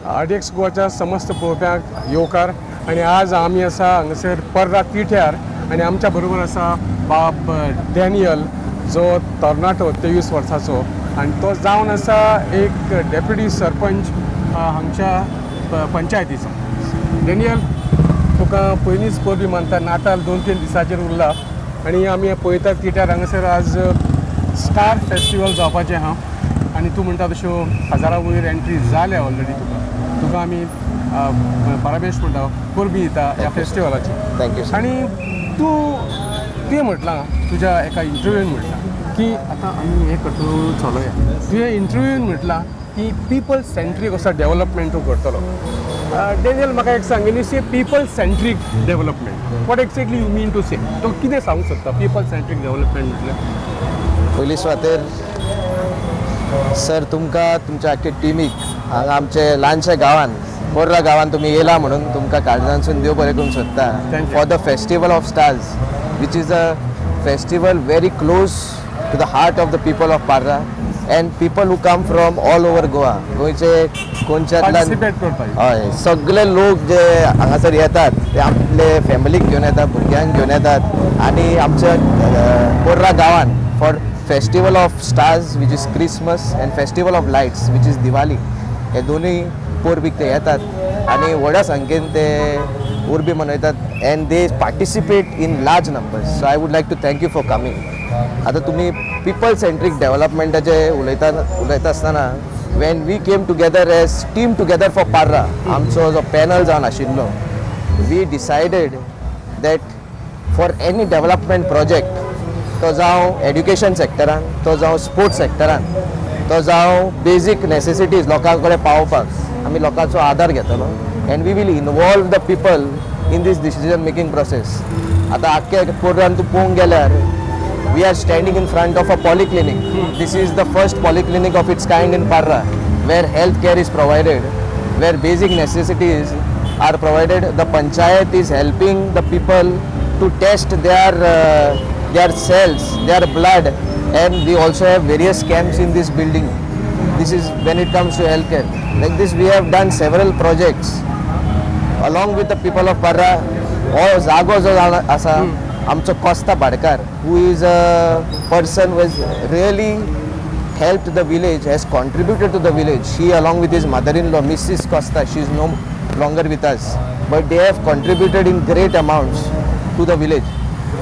RDX गोवाच्या समस्त पळोवप्यांक येवकार आनी आज आमी आसा हांगासर पर्रा तिठ्यार आनी आमच्या बरोबर आसा बाब डॅनियल, जो तरणाटो 23 वर्साचो आनी तो जावन आसा एक डेप्युटी सरपंच हांगच्या पंचायतीचो. डॅनियल, तुका पयलींच परबीं मानता. नाताल 2-3 दिसाचेर उरला आनी आमी पळयतात तिठ्यार हांगासर आज स्टार फेस्टिवल जावपाचें आहा आनी तूं म्हणटा तश्यो हजारा वयर एंट्री जाल्या ऑलरेडी. तुका आमी बाराबेश म्हणटा, परबीं दिता ह्या फेस्टिवलाची. Thank you sir. आनी तुवें म्हटलां, तुज्या एका इंटरव्यून म्हटलां की आतां आमी हें करतलो चलोया. तुवें इंटरव्यून म्हटलां की पिपल सेंट्रीक असो डेवलपमेंट तूं करतलो. डेनियल, म्हाका एक सांग, you say people centric development, what exactly you mean to say? तो कितें सांगूंक सोदता पिपल सेंट्रीक डेवलपमेंट म्हटल्यार? पयली सुवातेर सर, तुमकां, तुमच्या आख्खे टिमीक हांगा आमचे ल्हानशा गांवान, पोर्रा गांवान तुमी येयला म्हणून तुमकां काळजांसून देव बरें करूंक सोदता. Thank you. For the festival of stars, which is a festival very close to the heart of the people of Parra and people who come from all over Goa. गोंयचे कोनशांतल्यान पार्टिसिपेट करता. हय, सगळे लोक जे हांगासर येतात ते आपले फॅमिलीक घेवन येतात, भुरग्यांक घेवन येतात आनी आमच्या पोर्रा गांवान for festival of stars, which is Christmas, and festival of lights, which is Diwali, हे दोनूय परबीक ते येतात आनी व्हडा संख्येन ते उर्बी मनयतात and they participate in large numbers. So I would like to thank you for coming. आतां तुमी पिपल सेंट्रीक डेवलपमेंटाचे उलयता आसतना, when we came together as Team Together for Parra, आमचो जो पॅनल जावन आशिल्लो, we decided that for any development project, तो जावं एड्युकेशन सेक्टरान, तो जावं स्पोर्ट्स सेक्टरान, तो जावं बेजीक नेसेसिटीज लोकां कडेन पावोवपाक, आमी लोकांचो आदार घेतलो and we will involve the people in this decision making process. आतां आख्खे पोर्रान तूं पळोवंक गेल्यार, we are standing in front of a polyclinic. This is the first polyclinic of its kind in Parra, where health care is provided, where basic necessities are provided. The panchayat is helping the people to test their cells, their blood, and we also have various camps in this building. This is when it comes to healthcare. Like this, we have done several projects along with the people of Parra. हो जागो जो आसा, आमचो Costa भाडकार, who is a person was really helped the village, has contributed to the village. He, along with his mother-in-law, Mrs. Costa, she is no longer with us, but they have contributed in great amounts to the village.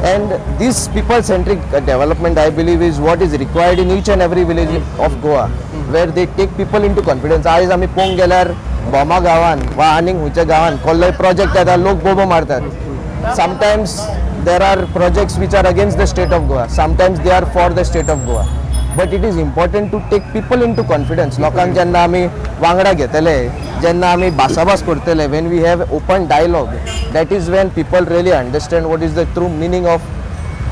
And this people-centric development, I believe, is what is required in each and every village of Goa, where they take people into confidence. आयज आमी पळोवंक गेल्यार भोमा गांवान वा आनीक खंयच्या गांवान कसलोय प्रोजेक्ट येता, लोक बोबो मारतात. Sometimes there are projects which are against the state of Goa, sometimes they are for the state of Goa, but it is important to take people into confidence. लोकांक जेन्ना आमी वांगडा घेतले, जेन्ना आमी भासाभास करतले, when we have open dialogue, that is when people really understand what is the true meaning of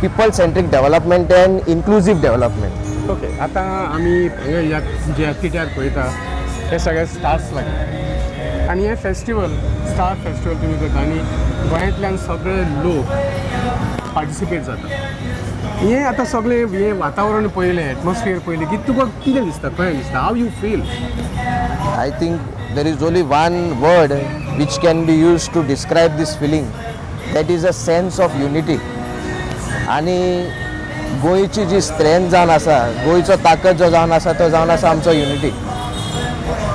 people centric development and inclusive development. Okay, आतां आमी हांगा ह्या जे तिट्यार पळयता, हे सगळे स्टार्स लागले आनी हे फेस्टिवल, स्टार फेस्टिवल तुमी करता आनी गोंयांतल्यान सगळे लोक पार्टिसिपेट जाता. हें आतां सगळें हें वातावरण पळयलें, एटमॉस्फियर पळयलें की तुका कितें दिसता, कशें दिसता, how you feel? I think there is only one word which can be used to describe this feeling. That is a sense of unity. आणि गोंयची जी स्ट्रेंथ जावन आसा, गोंयचो ताकद जो जावन आसा, तो जावन आसा आमचो युनिटी.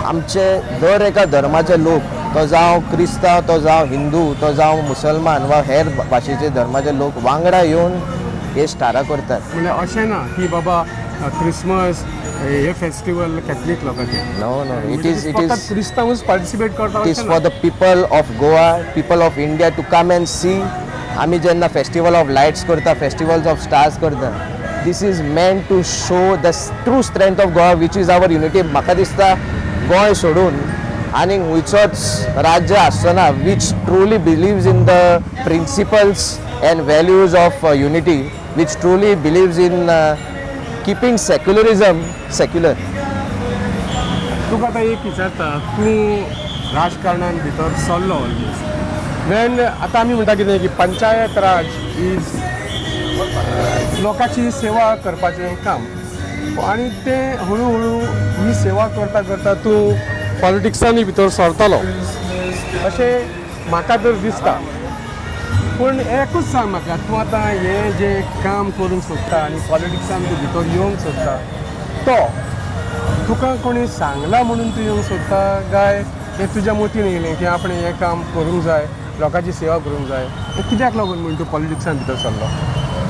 आमचे दर एका धर्माचे लोक, तो जावं क्रिस्तांव, तो जावं हिंदू, तो जावं मुसलमान वा हेर भाशेचे धर्माचे लोक वांगडा येवन हे स्टारां करतात. म्हणल्यार अशें ना की बाबा क्रिसमस हे फेस्टिवल कॅथलीक लोकांचें. No, it is फकत क्रिस्तांवूच पार्टिसिपेट करता It is अशें for ना. The people of Goa, people of India to come and see. आमी जेन्ना फेस्टिवल ऑफ लायट्स करता, फेस्टिवल्स ऑफ स्टार्स करता, this is meant to show the true strength of Goa, which is our unity. म्हाका दिसता गोंय सोडून आनीक खंयचोच राज्य आसचो ना which truly believes in the principles and values of unity, which truly believes in keeping secularism secular. तुका आतां एक विचारता, तूं राजकारणान भितर सरलो ऑलमोस्ट वेन आतां आमी म्हणटा कितें की पंचायत राज is लोकांची सेवा करपाचें काम आनी तें हळू हळू ही सेवा करता करता तूं पॉलिटिक्सांनी भितर सरतलो अशें म्हाका तर दिसता. पूण एकूच सांग म्हाका, तूं आतां हें जें काम करूंक सोदता आनी पॉलिटिक्सान तूं भितर येवंक सोदता, तो तुका कोणी सांगलां म्हणून तूं येवंक सोदता काय हें तुज्या मतीन येयलें की आपणें हें काम करूंक जाय, लोकांची सेवा करूंक जाय? हें कित्याक लागून म्हूण तूं पॉलिटिक्सान भितर सरलो?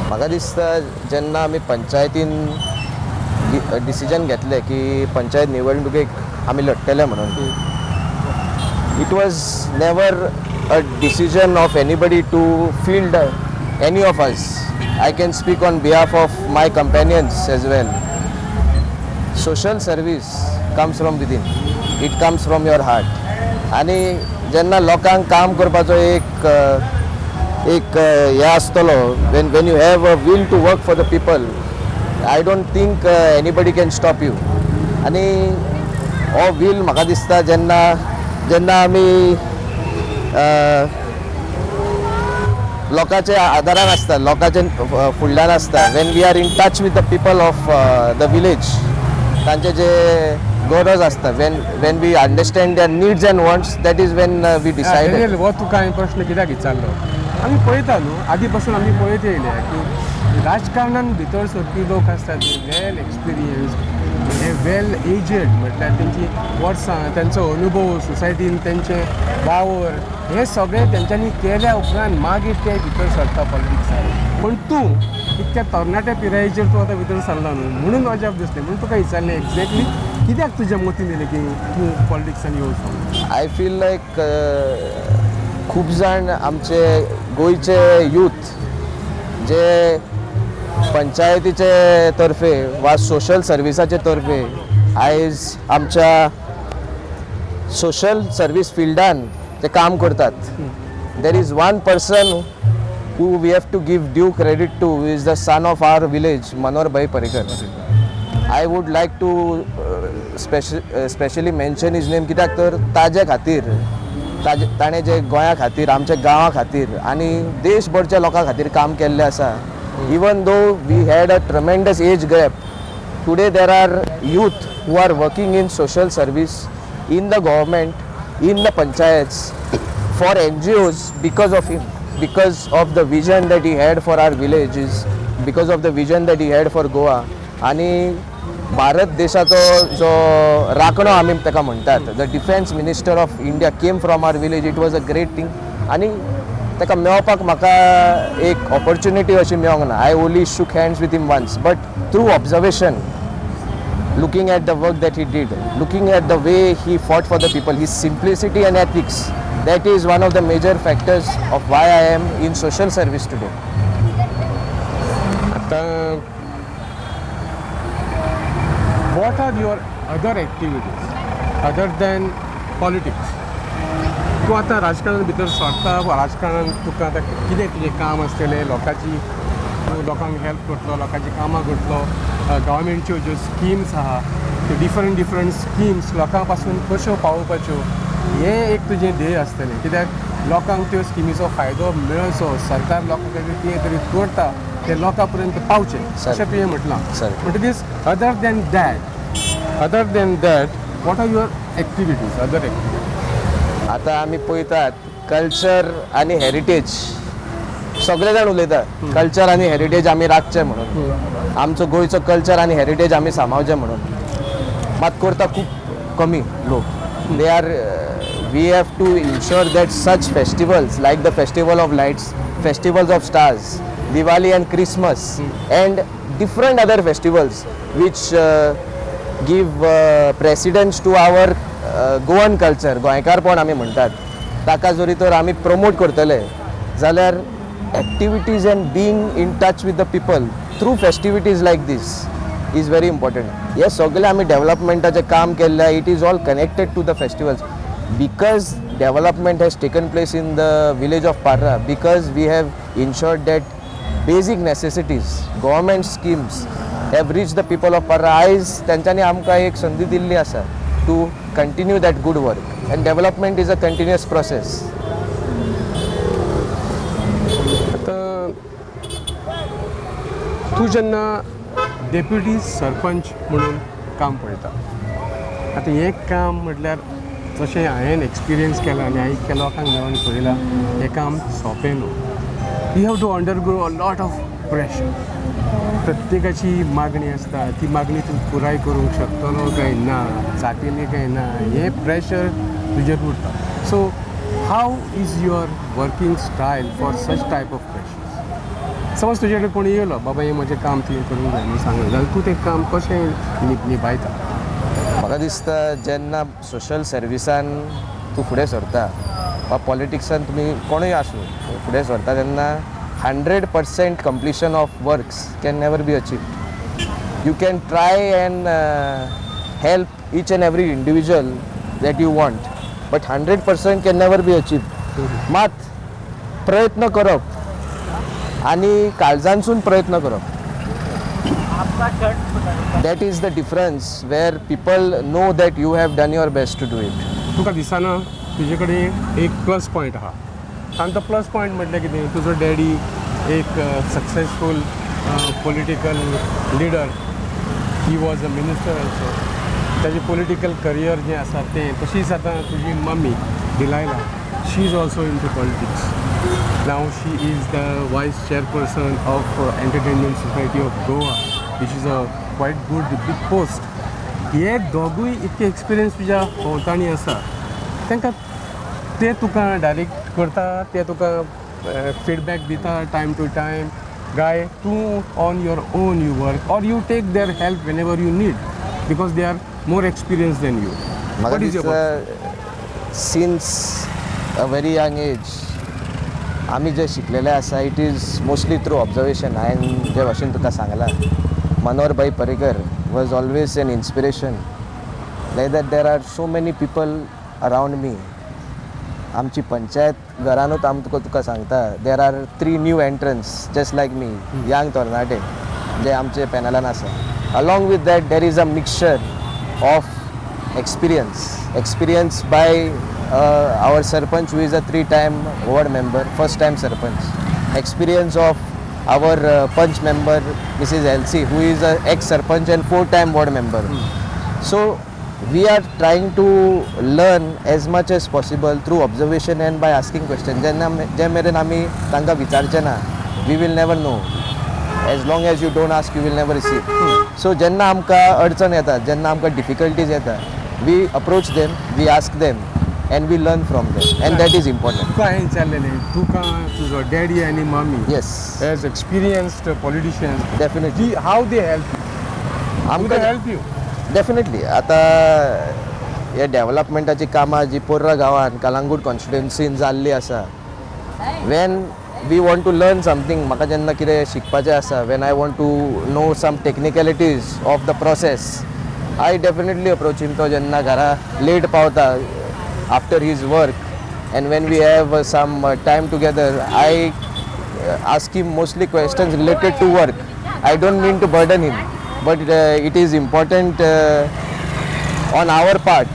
म्हाका दिसता जेन्ना आमी पंचायतीन डिसिजन घेतलें की पंचायत निवडणुकेक आमी लडटले म्हणून, it was never a decision of anybody to field any of us. I can speak on behalf of my companions as well. Social service comes from within, it comes from your heart. आनी जेन्ना लोकांक काम करपाचो एक एक हें आसतलो, when you have a will to work for the people, I don't think anybody can stop you. आनी हो वील म्हाका दिसता जेन्ना जेन्ना आमी लोकांच्या आदारान आसता, लोकांच्या फुडल्यान आसता, when we are in touch with the people of the village, तांचे जे गरज आसता, when we understand their needs and wants, that is when we decide. Daniel, हो तुका हांवें प्रश्न कित्याक विचारलो, आमी पळयता न्हू, आदी पासून आमी पळयत येयले की राजकारणान भितर सरपी लोक आसतात ते वेल एक्सपिरियन्स, हे वेल एजड, म्हटल्यार तेंची वर्सां, तेंचो अनुभव, सोसायटीन तेंचे वावर, हे सगळें तेंच्यांनी केल्या उपरांत मागीर ते भितर सरता पॉलिटिक्सान. पूण तूं इतक्या तरणाट्या पिरायेचेर तूं आतां भितर सरला न्हू, म्हणून अजाप दिसलें, म्हणून तुका विचारलें एक्झॅक्टली कित्याक तुज्या मतीन येयलें की तूं पॉलिटिक्सान येवचो? I feel लायक खूब जाण आमचे गोंयचे यूथ जे पंचायतीचे तर्फे वा सोशल सर्विसाचे तर्फे आयज आमच्या सोशल सर्वीस फिल्डान ते काम करतात, there is one person who we have to give due credit to, is the son of our village, Manohar Bhai Parrikar. I would like to specially mention his name, कित्याक तर ताजे खातीर ताजे ताणें जे गोंया खातीर, आमच्या गांवा खातीर आनी देशभरच्या लोकां खातीर काम केल्लें आसा. Even though we had a tremendous age gap, today there are youth who are working in social service, in the government, in the panchayats, for NGOs, because of him, because of the vision that he had for our villages, because of the vision that he had for Goa. आनी भारत देशाचो जो राखणो आमी ताका म्हणटात, the defence minister of India came from our village. It was a great thing. आनी ताका मेळपाक म्हाका एक ऑपॉर्च्युनिटी अशी मेळोंक ना. I only shook hands with him once, but through observation, looking at the work that he did, looking at the way he fought for the people, his simplicity and ethics, that is one of the major factors of why I am in social service today. आतां what are your other activities other than politics? तूं आतां राजकारणान भितर सरता, राजकारणान तुका आतां कितें तुजें काम आसतलें? लोकांची तूं लोकांक हेल्प करतलो, लोकांची कामां करतलो, गव्हर्मेंटच्यो ज्यो स्किम्स आहा त्यो डिफरंट डिफरंट स्किम्स लोकां पासून कश्यो पावोवपाच्यो हें एक तुजें ध्येय आसतलें, कित्याक लोकांक त्यो स्किमीचो फायदो मेळचो, सरकार लोकां खातीर कितें तरी करता तें लोकां पर्यंत पावचें अशें तुवें म्हटलां. म्हणटकीच other than that, what are your activities, other activities? आता आमी पळयतात, कल्चर आनी हेरिटेज सगळे जाण उलयतात, कल्चर आनी हेरिटेज आमी राखचें म्हणून, आमचो गोंयचो कल्चर आनी हेरिटेज आमी सांबाळचें म्हणून, मात करता खूब कमी लोक. They are we have to ensure that such festivals like the festival of lights, festivals of stars, Diwali and Christmas and different other festivals which give precedence to our Goan culture, गोंयकारपण आमी म्हणटात ताका जरी तर आमी promote करतले जाल्यार activities and being in touch with the people through festivities like this is very important. हे सगळे आमी डेव्हलपमेंटाचें काम केल्लें, it is all connected to the festivals, because development has taken place in the village of Parra, because we have ensured that basic necessities, government schemes have reached the people of Parra. आयज तेंच्यांनी आमकां एक संदी दिल्ली आसा to continue that good work, and development is a continuous process. आतां तूं जेन्ना deputy sarpanch म्हणून काम पळयता, आतां हें काम म्हटल्यार जशें हांवें एक्सपिरियन्स केलां आनी हांवें इतक्या लोकांक मेळोन पळयलां, हें काम सोंपें न्हू. You have to undergo a lot of pressure. प्रत्येकाची मागणी आसता, ती मागणी तूं पुराय करूंक शकतलो काय ना, जातली काय ना, हें प्रेशर तुजेर उरता. So how is your working style for such type of pressure? समज तुजे कडेन कोणी येयलो, बाबा हें म्हजें काम तुवें करूंक जाय म्हणून सांगलें जाल्यार तूं तें काम कशें निभायता? म्हाका दिसता जेन्ना सोशल सर्विसान तूं फुडें सरता वा पॉलिटिक्सान तुमी कोणूय आसूं फुडें सरता तेन्ना 100% completion of works can never be achieved. You can try and help each and every individual that you want, but 100% can never be achieved. मात प्रयत्न करप आनी काळजांसून प्रयत्न करप, that is the difference where people know that you have done your best to do it. तुका दिसना तुजे कडेन एक प्लस पॉयंट आहा? आनी तो प्लस पॉयंट म्हटल्यार कितें, तुजो डॅडी एक successful political leader, he was a minister also. ताजें पॉलिटिकल करियर जें आसा तें तशीच आतां तुजी mummy Delilah, she is also into politics. Now she is the vice chairperson of Entertainment Society of Goa, which is a quite good big post. हे दोगूय इतके एक्सपिरियन्स तुज्या भोंवताणी आसा, तांकां ते तुका डायरेक्ट करता, ते तुका फिडबॅक दिता टायम टू टायम, काय तूं on your own you work or you take their help whenever you need because they are more experienced than you? म्हाका दिसता since a very young age आमी जे शिकलेले आसा, it is mostly through observation. हांवें जे भाशेन तुका सांगलां, मनोहर भाई Parrikar was always an inspiration. Like that there are so many people around me. आमची पंचायत घरानूच आम तुका तुका सांगता, there are three new entrants just like me, young तरणाटे जे आमचे पॅनलान आसा. Along with that there is a mixture of experience by our sarpanch, who is a three time ward member, first time sarpanch, experience of our panch member Mrs. Elsie, who is a ex sarpanch and four time ward member. So we are trying to learn as much as possible through observation and by asking questions. जेन्ना जे मेरेन आमी तांकां विचारचे ना, we will never know. As long as you don't ask, you will never receive. So जेन्ना आमकां अडचण येता, जेन्ना आमकां डिफिकल्टीज येता, we approach them, we ask them and we learn from them, and that is important. तुका हांवें विचारलेलें, तुका तुजो डॅडी आनी mummy yes as experienced politician, definitely how they help आमकां help you? Definitely. आतां हे डेव्हलपमेंटाची कामां जी पोर्रा गांवांत कलांगूट कॉन्स्टिट्युन्सीन जाल्ली आसा, when we want to learn something, म्हाका जेन्ना कितें शिकपाचें आसा, when I want to know some technicalities of the process, I definitely approach him. तो जेन्ना घरा लेट पावता after his work and when we have some time together, I ask him mostly questions related to work. I don't mean to burden him, but it is important on our part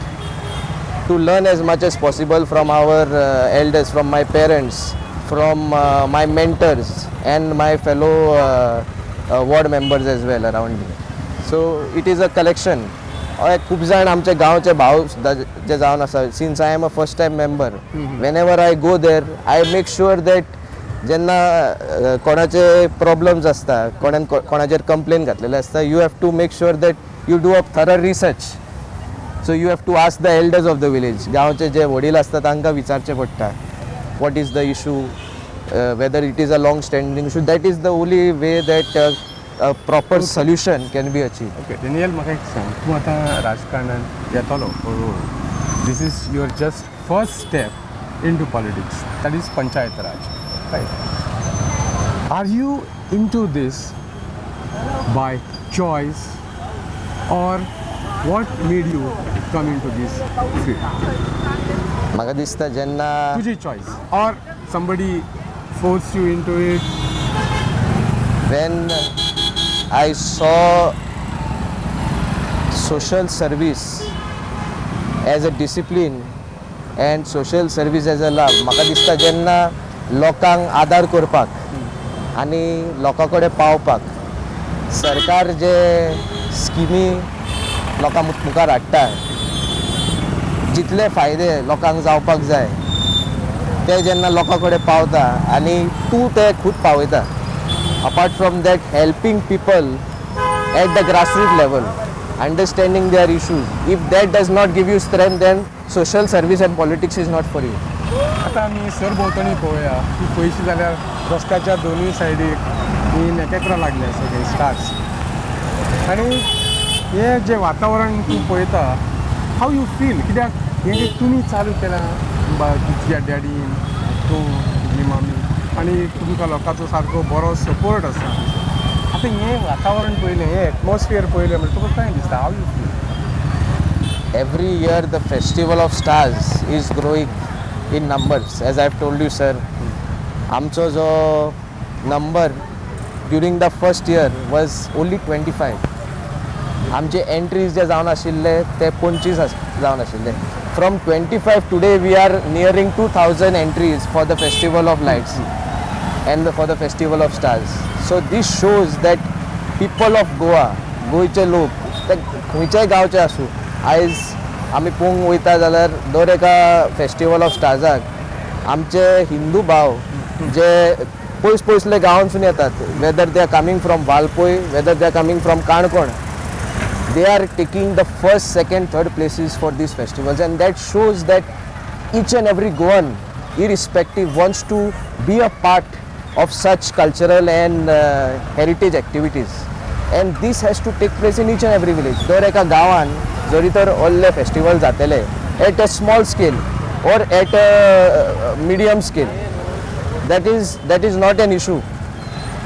to learn as much as possible from our elders, from my parents, from my mentors, and my fellow ward members as well around me. So it is a collection. हय, खूब जाण आमचे गांवचे भाव सुद्दां जे जावन आसा, since I am a first time member, whenever I go there, I make sure that जेन्ना कोणाचे प्रॉब्लम्स आसता, कोणान कोणाचेर कंप्लेन घातलेले आसता, you have to make sure that you do a thorough research. So you have to ask the elders of the village. गांवचे जे वडील आसता तांकां विचारचें पडटा, what is the issue, whether it is a long standing issue. That is the only way that proper solution can be achieved. Okay Daniel, म्हाका एक सांग, तूं आतां राजकारणान येतलो हळू हळू. This is your just first step into politics, that is Panchayat Raj, right? Are you into this by choice or what made you come into this field? म्हाका दिसता जेन्ना तुजी choice or somebody force you into it? When I saw social service as a discipline and social service as a love, म्हाका दिसता जेन्ना लोकांक आदार करपाक आनी लोकां कडेन पावपाक सरकार जे स्किमी लोकां मुखार हाडटा, जितले फायदे लोकांक जावपाक जाय ते जेन्ना लोकां कडेन पावता आनी तूं ते खूब पावयता. Apart from that, helping people at the grassroot level, understanding their issues, if that does not give you strength, then social service and politics is not for you. आतां आमी सरभोंवतणी पळोवया. तूं पळयशी जाल्यार रस्त्याच्या दोनूय सायडीक ही नखेत्रां लागली सगळीं, स्टार्स. आनी हें जें वातावरण तूं पळयता, how you feel? कित्याक हें जें तुमी चालू केलां, तुज्या डॅडीन, तूं, तुजी मामी आनी तुमकां लोकांचो सारको बरो सपोर्ट आसा. आतां हें वातावरण पळयलें, हें एटमॉस्फियर पळयलें म्हणल्यार तुका कांय दिसता? How you feel? Every year the Festival of Stars is growing in numbers. As I've told you, sir, आमचो जो number during the first year was only 25. आमचे एंट्रीज जे जावन आशिल्ले ते 25 जावन आशिल्ले. From 25, today we are nearing 2000 entries for the Festival of Lights and for the Festival of Stars. So this shows that people of Goa, गोंयचे लोक, ते खंयच्याय गांवचे आसूं, आयज आमी पळोवंक वयता जाल्यार दर एका फेस्टिवल ऑफ स्टार्साक आमचे हिंदू भाव जे पयस पयसले गांवांसून येतात, whether they are coming from Valpoi, whether they are coming from Canacona, they are taking the first, second, third places for these festivals, and that shows that each and every Goan, irrespective, wants to be a part of such cultural and heritage activities. And this has to take place in each and every village. दर एका गांवान जरी तर असले festival जातले at a small scale or at a medium scale, that is not an issue.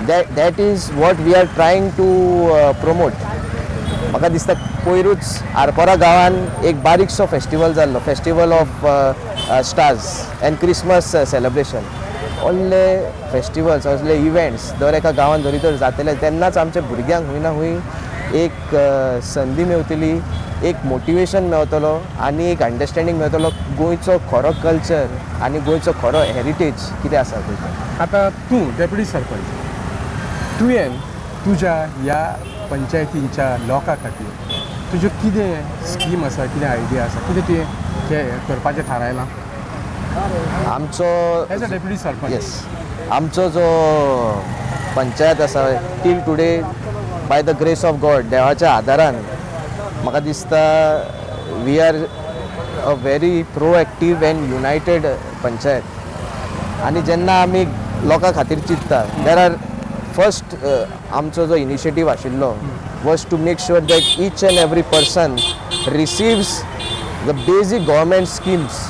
That is what we are trying to promote. म्हाका दिसता पयरूच आरपोरा गांवान एक बारीकसो फेस्टिवल जाल्लो, Festival of Stars and Christmas celebration. असले फेस्टिवल्स, असले events दर एका गांवान जरी तर जातले तेन्नाच आमच्या भुरग्यांक खंय ना खंय एक संदी मेवतली, एक मोटिवेशन मेवतलो आनी एक अंडरस्टँडींग मेवतलो गोंयचो खरो कल्चर आनी गोंयचो खरो हेरिटेज कितें आसा पळय तो. आतां तूं डेप्युटी सरपंच, तुवें तुज्या ह्या पंचायतींच्या लोकां खातीर तुज्यो कितें स्कीम आसा, कितें आयडिया आसा, कितें तुवें करपाचें थारायलां आमचो एज अ डेप्युटी सरपंच? येस, आमचो जो पंचायत आसा, till today, by the grace of God, देवाच्या आदारान म्हाका दिसता we are a very proactive and united panchayat. आनी जेन्ना आमी लोकां खातीर चिंत्ता, there are first आमचो जो इनिशिएटीव आशिल्लो was to make sure that each and every person receives the basic government schemes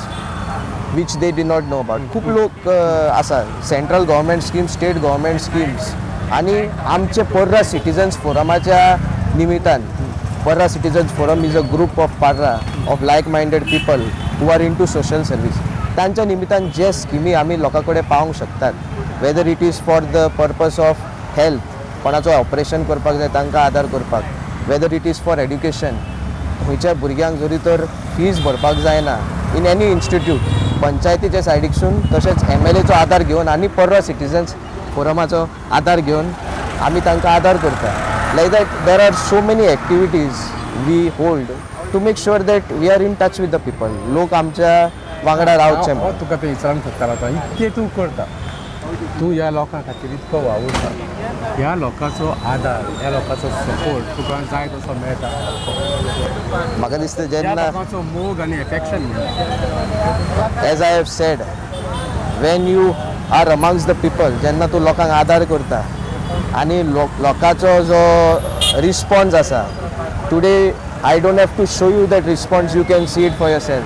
which they did not know about. खूब लोक आसा, central government schemes, state government schemes. आनी आमचे पर्रा citizens फोरमाच्या निमितान, Parra Citizens Forum is a group of Parra of like minded people who are into social service, तांच्या निमितान जे स्किमी आमी लोकां कडेन पावोवंक शकतात, whether it is for the purpose of health, कोणाचो ऑपरेशन करपाक जाय तांकां आदार करपाक, whether it is for education, खंयच्या भुरग्यांक जरी तर फीज भरपाक जायना इन एनी इन्स्टिट्यूट, पंचायतीच्या सायडीकसून तशेंच एमएलएचो आदार घेवन आनी पर्रा सिटीजन्स फोरमाचो आदार घेवन आमी तांकां आदार करता. Like that, there are so many activities we hold to make sure that we are in touch with the people, लोक आमच्या वांगडा रावचे. हांव तुका तें विचारूंक सोदतालो. आतां इतकें तूं करता, तूं ह्या लोकां खातीर इतको वावुरता, ह्या लोकांचो आदार, ह्या लोकांचो सपोर्ट तुका जाय तसो मेळटा? म्हाका दिसता ह्या जेन्ना लोकांचो मोग आनी एफेक्शन मेळटा? As I have said, when you are amongst the people, जेन्ना तूं लोकांक आदार करता आनी लोकांचो जो रिस्पॉन्स आसा, today I don't have to show you that response, you can see it for yourself.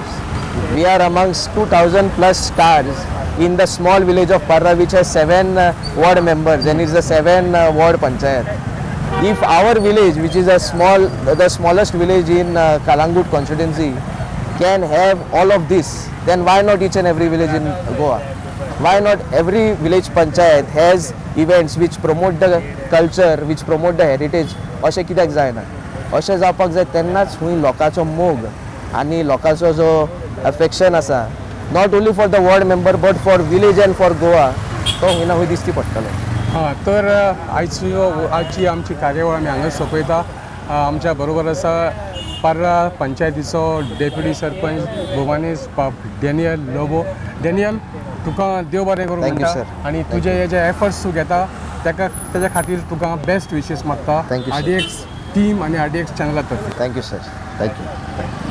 We are amongst 2000 plus stars in the small village of Parra, which has seven ward members and is the seven ward panchayat. If our village, which is the smallest village in Kalangut constituency, can have all of this, then why not each and every village in Goa? Why not every village panchayat has events which promote the culture, which promote the heritage? अशें कित्याक जायना? अशें जावपाक जाय तेन्नाच खूंय लोकांचो मोग आनी लोकांचो जो अफेक्शन आसा, not only for the ward member but for village and for Goa, तो खंय ना खंय दिश्टी पडटलो. हां, तर आयची आमची कार्यावळ आमी हांगा सोंपयता. आमच्या बरोबर आसा पर्रा पंचायतीचो डेप्युटी सरपंच भोवानीस बाब डॅनियल लोबो. डॅनियल, तुका देव बरें करूं Thank you, म्हणटा. Sir. आनी तुजे हे जे एफर्ट्स तूं घेता ताका, तेज्या खातीर तुका बेस्ट विशीस मागता Thank you, sir. RDX team आनी आरडीएक्स चॅनला तर्फे. Thank you sir, thank you.